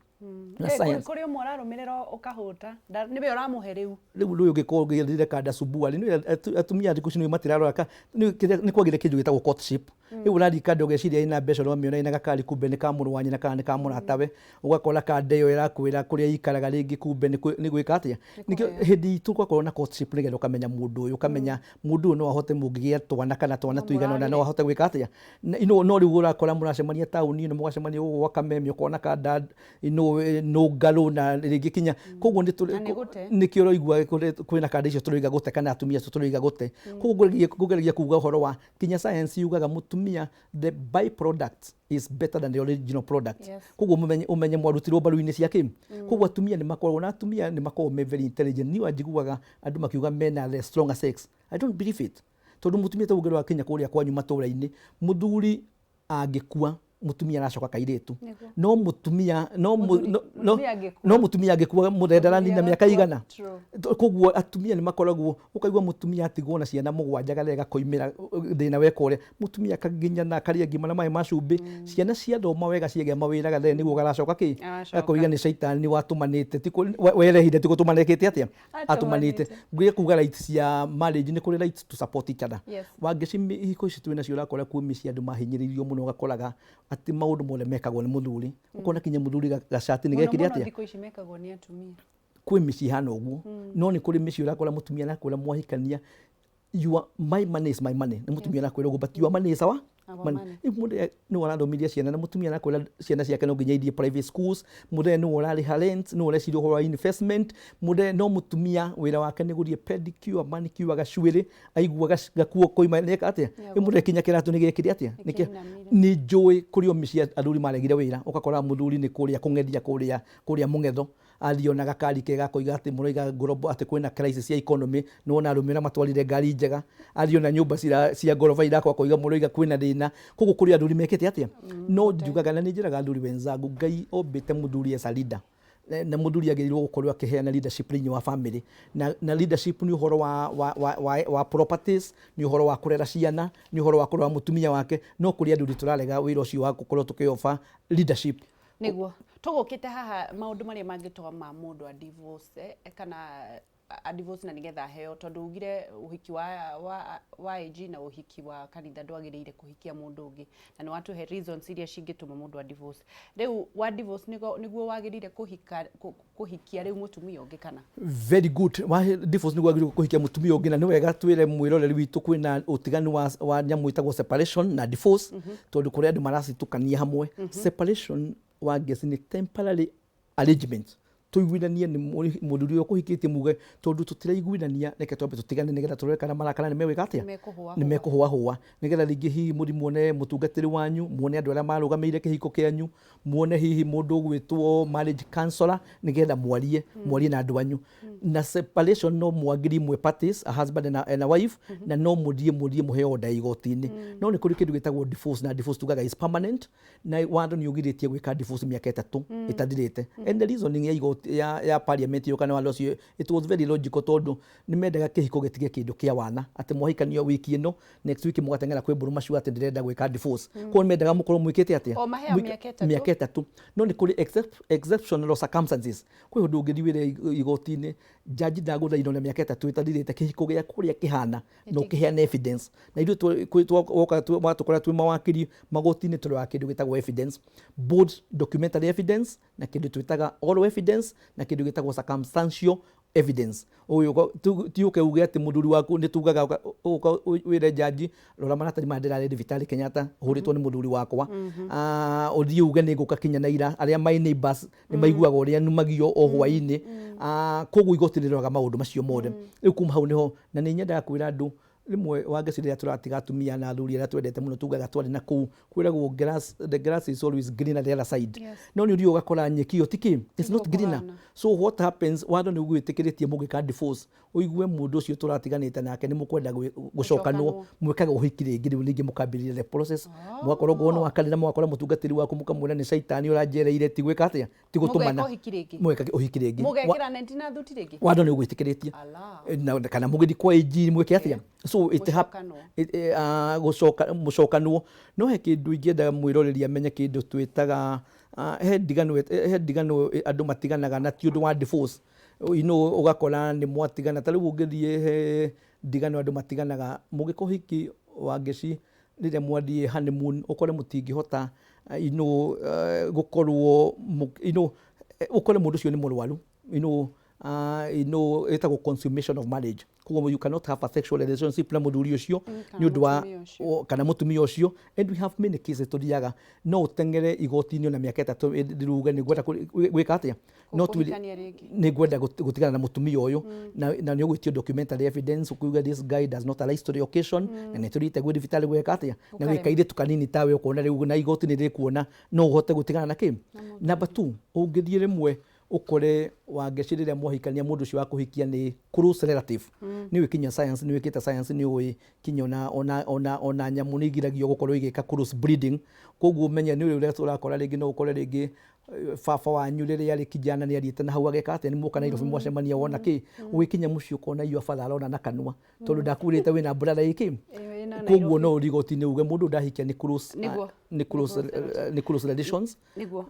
Na science. Kũrĩ ũmwe ũrarũmĩrĩra ũkahũta. Nĩwe ũramũhe rĩu. Rĩu rĩu ũngĩkorwo ũgĩthire kanda subua rĩ, atumia thikũ ici nĩ matirarora nĩ kwagĩire kĩndũ gĩtagwo courtship. Rĩu ũrathiĩ kanda ũgeciria ĩna mbeca, ũramĩona ĩna gakari, kumbe nĩ ka mũrũ wa nyina kana nĩ ka mũratawe. Ũgakora kanda ĩyo ĩrakwĩra kũrĩa ikaraga rĩngĩ, kumbe nĩ gwĩka atĩa. Nĩkĩo hĩndĩ itũ gwakorwo na courtship, nĩgetha ũkamenya mũndũ ũyũ, ũkamenya mũndũ ũyũ no ahote mũngĩgĩa twana kana twana tũigana ũna, no ahote gwĩka atĩa. No rĩu ũrakora mũracemania taũni ĩno, mũgacemania gũkũ gwa Kameme, ũkona kanda ĩno ngarũ na rĩngĩ kinya koguo nĩ Na nĩ gũte. Nĩkĩo ũraigua kwĩna kanda icio tũroiga gũte, kana atumia acio tũroiga gũte. Koguo ngũgeragia kuga ũhoro wa kinya science yugaga mũtumia, the byproduct is better than the original product. Koguo ũmenye mwarutirwo mbaru-inĩ cia kĩ. Koguo atumia nĩ makoragwo na atumia nĩ makoragwo me very intelligent. Niĩ wanjiguaga andũ makiuga mena the stronger sex, I don't believe it, tondũ mũtumia ta ũngĩrora kinya kũrĩa kwanyu matũra-inĩ, mũthuri angĩkua, mũtumia aracoka kairĩtu. No mũtumia no Mũthuri- no mũtumia angĩkua. No mũtumia angĩkua, mũthendaranina mĩaka igana. True. Koguo atumia nĩ makoragwo, ũkaigua mũtumia atigwo na ciana mũgwanja, gathe gakoimĩra thĩna weka ũrĩa mũtumia akaginyana, akarĩa ngima na maĩ ma cumbĩ, ciana ciathoma wega, ciagĩa mawĩra, gathe nĩguo garacoka kĩ. Garacoka. Gakoiga nĩ caitani watũmanĩte, ti werehire, ti gũtũmana ĩkĩte atĩa. Atũmanĩte. Ngũria kuga rights cia marriage, nĩ kũrĩ rights to support each other. Wangeci, ihiko ici twĩ nacio, ũrakora kwĩ mĩciĩ andũ mahinyĩrĩirio mũno, ũgakoraga atĩ maũndũ mothe mekagwo nĩ mũthuri, ũkona kinya mũthuri gacati nĩ Mũno gekire mũno atĩa. Thikũ ici mekagwo nĩ atumia. Kwĩ mĩciĩ ihana ũguo, no nĩ kũrĩ mĩciĩ ũrakora mũtumia arakwĩra mwahikania, "Your my money is my money." Nĩ mũtumia arakwĩra ũguo, but your money is our Our money. money. Rĩu mũndũ nĩwe ũrathomithia ciana, na mũtumia arakwĩra ciana ciake no nginya ithiĩ private schools, mũthee nĩwe ũrarĩha rent, nĩwe ũreciria ũhoro wa investment mũthee. No mũtumia wĩra wake nĩ gũthiĩ pedicure, manicure, gacuĩrĩ aigua gakuo koima nĩeka atĩa. Rĩu mũthee kinya kĩratũ nĩ gĩekire atĩa. Nĩkĩinamire. Nĩ njũĩ kũrĩ o mĩciĩ athuri maregire wĩra, ũgakora mũthuri nĩ kũrĩa kũng'ethia kũrĩa mũng'etho. Athiĩ ona gakari kega akoiga atĩ mũroiga global atĩ kwĩna crisis ya economy, nĩ wona arũme ũrĩa matwarire ngari njega. Athiĩ ona nyũmba cia ngoroba irakwo akoiga mũroiga kwĩna thĩna. Koguo kũrĩ athuri mekĩte atĩa? No njugaga na nĩ njĩraga athuri wenzangu, Ngai ombĩte mũthuri as a leader, na mũthuri agĩrĩirwo gũkorwo akĩheana leadership thĩinĩ wa family, na leadership nĩ ũhoro wa properties, nĩ ũhoro wa kũrera ciana, nĩ ũhoro wa kũrora mũtumia wake. No kũrĩ athuri tũrarega wĩra ũcio wa gũkorwo tũkĩoba leadership. Nĩguo tũgũkĩte haha, maũndũ marĩa mangĩtũma mũndũ a divorce, kana a divorce na nĩgetha aheo, tondũ ugire ũhiki wa AG na ũhiki wa kanitha ndwagĩrĩire kũhikia mũndũ ũngĩ, na nĩ watũhe reasons iria cingĩtũma mũndũ a divorce. Rĩu wa divorce nĩguo wagĩrĩire kũhikia rĩu mũtumia ũngĩ, kana? Very good. Wa divorce nĩguo agĩrĩirwo kũhikia mũtumia ũngĩ, na nĩ wega twĩre mwĩroreri witũ kwĩna ũtiganu wa nyamũ ĩtagwo separation na divorce, tondũ kũrĩ andũ maracitukania hamwe. Separation wa ngeci nĩ temporary arrangement, tũiguithanie nĩ mũthuri ũrĩa ũkũhikĩtie, muge tondũ tũtiraiguithania, reke twambe tũtigane nĩgetha tũrore kana marakara nĩ megwĩka atĩa. Nĩmekũhũahũa. Nĩ mekũhũahũa, nĩgetha rĩngĩ hihi mũthi muone mũtungatĩri wanyu, muone andũ arĩa marũgamĩire kĩhiko kĩanyu, muone hihi mũndũ ũgwĩtwo marriage counselor, nĩgetha mwarie na andũ anyu. Na separation no mwagiri mwe parties, a husband and a wife, na no mũthiĩ mũheo order ya igoti-inĩ. No nĩ kũrĩ kĩndũ gĩtagwo divorce, na divorce tugaga is permanent, na watho nĩ ũgirĩtie gwĩka divorce mĩaka 3 ĩtathirĩte. And the reasoning ya igoti ya parliament yo kana watho ũcio, it was very logical, tondũ nĩ mendaga kĩhiko gĩtige kĩndũ kĩa wana, atĩ mwahikanio wiki ĩno, next week mũgateng'era kwĩ mbũrũ macio atĩ ndĩrenda gwĩka divorce. Koguo nĩ mendaga mũkorwo mwĩkĩte atĩa? O maheo mĩaka 3. Mĩaka 3. No nĩ kũrĩ exceptional circumstances. Kwĩ ũndũ ũngĩthiĩ wĩre igoti-inĩ, jaji ndagũthaitha na mĩaka 3 ĩtathirĩte kĩhiko gĩaku ũrĩa kĩhana, na ũkĩheana evidence. Na ithuĩ woka watũkora twĩ mawakiri magoti-inĩ, tũroraga kĩndũ gĩtagwo evidence, both documentary evidence na kĩndũ twĩtaga oral evidence na kĩndũ gĩtagwo circumstantial evidence. Ũyũ ti ũke uge atĩ mũthuri waku, nĩ tugaga ũka wĩre jaji, "Rora maratathi maya, ndĩrarĩ thibitarĩ Kenyatta hũrĩtwo nĩ mũthuri wakwa." Ũthiĩ uge nĩ ngũka kinya na ira arĩa my neighbors nĩ maiguaga ũrĩa numagio o hwaĩ-inĩ. Koguo igoti rĩroraga maũndũ macio mothe. Rĩu kuma hau nĩho na nĩ nyendaga kwĩra andũ rĩmwe wangeci, rĩrĩa tũratiga atumia na athuri arĩa twendete mũno, tugaga twarĩ na kũu kwĩragwo grass, the grass is always greener the other side. No nĩ ũthiĩ ũgakora nyeki ĩyo ti kĩ, it's not greener. Kũhana. So what happens, watho nĩ ũgwĩtĩkĩrĩtie mũgĩka divorce, ũigue mũndũ ũcio tũratiganĩte nake nĩ mũkwenda gũcokanwo, Gũcokanwo. Mwĩkaga ũhiki rĩngĩ, rĩu rĩngĩ mũkambĩrĩria the process, mũgakorwo ngorwo nĩ wakanitha, mũgakora mũtungatĩri waku, mũkamwĩra nĩ caitani ũranjereire, ti gwĩka atĩa, ti gũtũmana. Mũgeka ũhiki rĩngĩ. Mũgeka ũhiki rĩngĩ. Mũgekĩra neti na thuti rĩngĩ. Watho nĩ ũgwĩtĩkĩrĩtie. Ala. Na kana mũgĩthiĩ kwa AG mwĩke atĩa. So it Mũcokanwo. Gũcoka mũcokanwo. No he kĩndũ ingĩenda mwĩroreri amenye, kĩndũ twĩtaga he ndigano andũ matiganaga na ti ũndũ wa divorce. Ũgakora nĩ mwatigana, ta rĩu ũngĩthiĩ he ndigano andũ matiganaga mũgĩka ũhiki wa ngeci, rĩrĩa mwathiĩ honeymoon, ũkore mũtingĩhota gũkorwo ũkore mũndũ ũcio nĩ mũrwaru, ĩtagwo consummation of marriage. Koguo you cannot have a sexual relationship na mũthuri ũcio kana nĩ ũndũ wa mũtumia ũcio. Kana mũtumia ũcio. And we have many cases tũthiaga, no ũteng'ere igoti-inĩ ona mĩaka 3 ĩthiru uge nĩ ngwenda gwĩka atĩa, no Kũhikania rĩngĩ. Nĩ ngwenda gũtigana na mũtumia ũyũ, na nĩ ũgwĩtio documentary evidence, ũkiuga this guy does not arise to the occasion, na nĩ tũthiĩte gwĩ thibitarĩ gwĩka atĩa, na Ũkarema. wĩ kairĩtu kanini tawe, ũkona rĩu na igoti nĩ rĩkuona no ũhote gũtigana na kĩ. Number two, ũngĩthiĩ rĩmwe ũkore wangeci rĩrĩa mwahikania, mũndũ ũcio wa kũhikia nĩ close relative. Nĩ ũĩ kinya science, nĩ wĩkĩte science, nĩ ũĩ kinya ona nyamũ nĩ igiragio gũkorwo igĩka cross breeding. Koguo ũmenye nĩ ũrĩa ũrakora rĩngĩ, no ũkore rĩngĩ baba wanyu rĩrĩa arĩ kijana nĩ athiĩte na hau ageka atĩa, nĩ mwoka Nairobi mwacemania, wona kĩ, ũgĩkinya mũciĩ ũkona your father arona na kanua tondũ ndakwĩrĩte wĩna brother ĩkĩ. Ĩna Koguo no ũthiĩ igoti-inĩ uge mũndũ ndahikia nĩ close nĩ close relations,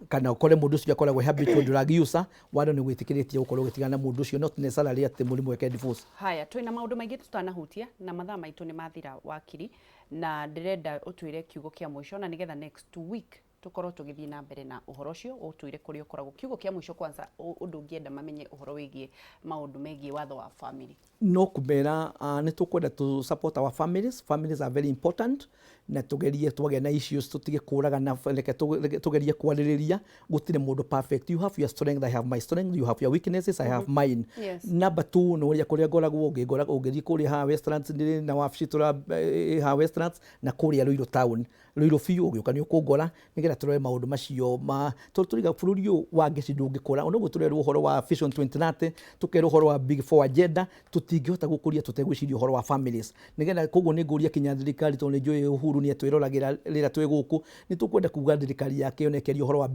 kana ũkore mũndũ ũcio akoragwo habitual drug user. Watho nĩ gwĩtĩkĩrĩtie gũkorwo ũgĩtigana na mũndũ ũcio, not necessarily atĩ mũrimũ weke divorce. Haya, twĩna maũndũ maingĩ tũtanahutia na mathaa maitũ nĩ mathira, wakiri, na ndĩrenda ũtwĩre kiugo kĩa mũico, na nĩgetha next week tũkorwo tũgĩthiĩ na mbere na ũhoro ũcio, ũtwĩre kũrĩa ũkoragwo. Kiugo kĩa mũico kwanza, ũndũ ũngĩenda mamenye ũhoro wĩgiĩ maũndũ megiĩ watho wa family. No kumera nĩ tũkwenda to support our families. Families are very important, na tugerie twagĩa na issues tutige kũragana, reke tugerie kwarĩrĩria. Gũtirĩ mũndũ perfect. You have your strength, I have my strength, you have your weaknesses, I have mine. Number two, nĩ ũrĩa kũrĩa ngoragwo, ũngĩngora ũngĩthiĩ kũrĩa haha Westlands, ndĩrĩ na wabici tũra haha Westlands na kũrĩa Ruiru town, Ruiru biũ, ũgĩũka nĩ ũkũngora nĩgetha Nĩgetha tũrore maũndũ macio ma tondũ tũriga bũrũri ũyũ wa ngeci ndũngĩkũra. Ona ũguo tũrerwo ũhoro wa Vision 2030, tũkerwo ũhoro wa Big Four agenda, tũtingĩhota gũkũria tũtegwĩciria ũhoro wa families. Nĩgetha koguo nĩ ngũria kinya thirikari, tondũ nĩ njũĩ Uhuru nĩ atwĩroragĩra rĩrĩa twĩ gũkũ, nĩ tũkwenda kuga thirikari yake ona ĩkĩaria ũhoro wa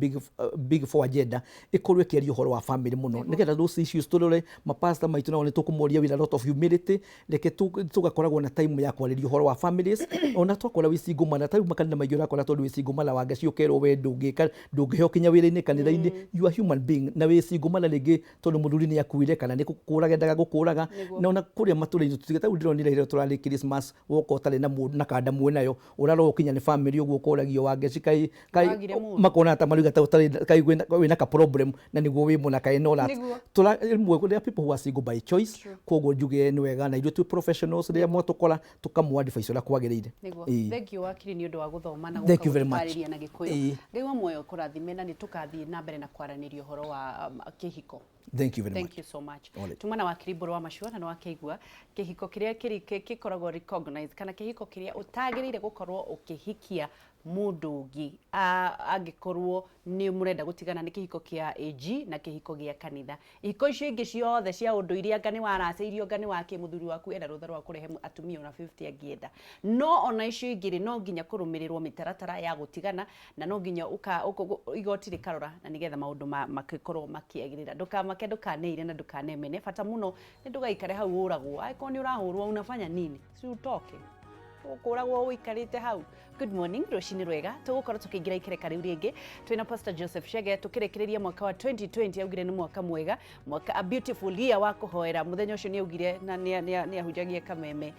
Big Four agenda, ĩkorwo ĩkĩaria ũhoro wa family mũno, nĩgetha those issues tũrore. Mapasta maitũ nao nĩ tũkũmoria with a lot of humility, reke tũgakoragwo na time ya kwarĩria ũhoro wa families. Ona twakora wĩ single mother, tarĩu makanitha maingĩ ũrakora tondũ wĩ single mother wa ngeci, ũkerwo we ndũngĩka, ndũngĩheo kinya wĩra-inĩ kanitha-inĩ. You are human being na wĩ single mother, rĩngĩ tondũ mũthuri nĩ akuire kana nĩ gũkũraga endaga gũkũraga. Na ona kũrĩa matũra-inĩ tũtige, tarĩu ndĩronire rĩrĩa tũrarĩ Christmas, woka ũtarĩ na mũndũ na kanda mwĩ nayo, ũrarora ũkinya nĩ family ũguo, ũkoragio wa ngeci kai kai. Wagire mũndũ. Makona ta maruga ta ũtarĩ kai wĩna ka problem na nĩguo wĩ mũna kaĩ no that. Tũra rĩmwe there are people who are single by choice. Koguo njuge nĩ wega na ithuĩ twĩ professionals, rĩrĩa mwatũkora tũkamũ advise ũrĩa kwagĩrĩire. Nĩguo. Thank you, wakiri, nĩ ũndũ wa gũthoma na Thank you very much. gũtarĩria na Gĩkũyũ. Ngai wa muoyo kũrathime, na nĩ tũkathiĩ na mbere na kwaranĩria ũhoro wa kĩhiko. Thank you very Thank much. you so much. Alright. Tuma na wakiri Mbũrũ wa Macua, na nĩ wakĩigua kĩhiko kĩrĩa gĩkoragwo recognized kana kĩhiko kĩrĩa ũtagĩrĩire gũkorwo ũkĩhikia mũndũ ũngĩ angĩkorwo nĩ mũrenda gũtigana nĩ kĩhiko kĩa AG na kĩhiko gĩa kanitha. Ihiko icio ingĩ ciothe cia ũndũire, anga nĩ waracĩirio, anga nĩ wakĩ, mũthuri waku ena rũtha rwa kũrehe atumia ona 50 angĩenda, no ona icio ingĩ rĩ, no nginya kũrũmĩrĩrwo mĩtaratara ya gũtigana, na no nginya igoti rĩkarora na nĩgetha maũndũ makĩkorwo makĩagĩrĩra. Ndũkamake, ndũkaneire na ndũkanemene. Bata mũno nĩ ndũgaikare hau ũragwo. Angĩkorwo nĩ ũrahũrwo, unafanya nini? Si utoke ũkũragwo ũikarĩte hau. Good morning, rũcinĩ rwega. Tũgũkorwo tũkĩingĩra ikereka rĩu rĩngĩ twĩna Pastor Joseph Chege, tũkĩrĩkĩrĩria mwaka wa 2020. Augire nĩ mwaka mwega, mwaka a beautiful year wa kũhoera. Mũthenya ũcio nĩ augire na nĩ ahunjagia Kameme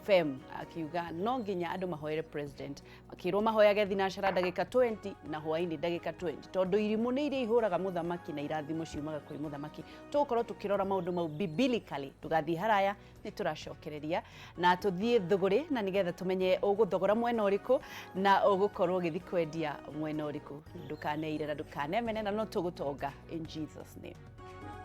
FM, akiuga no nginya andũ mahoere president, makĩrwo mahoyage thinacara ndagĩka 20 na hwaĩ-inĩ ndagĩka 20, tondũ irimũ nĩ iria ihũraga mũthamaki na irathimo ciumaga kwĩ mũthamaki. Tũgũkorwo tũkĩrora maũndũ mau biblically. Ndũgathiĩ haraya, nĩ tũracokereria na tũthiĩ thũgũrĩ na nĩgetha tũmenye ũgũthogora mwena ũrĩkũ na ũgũkorwo ũgĩthiĩ kwendia mwena ũrĩkũ. Ndũkaneire na ndũkanemene, na no tũgũtonga in Jesus name.